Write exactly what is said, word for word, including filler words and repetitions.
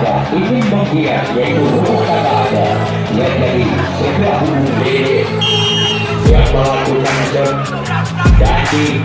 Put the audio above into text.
Izin bang Kian, yaitu rumah tangga anda, yang jadi sebuah hubungan dede yang melakukan dan di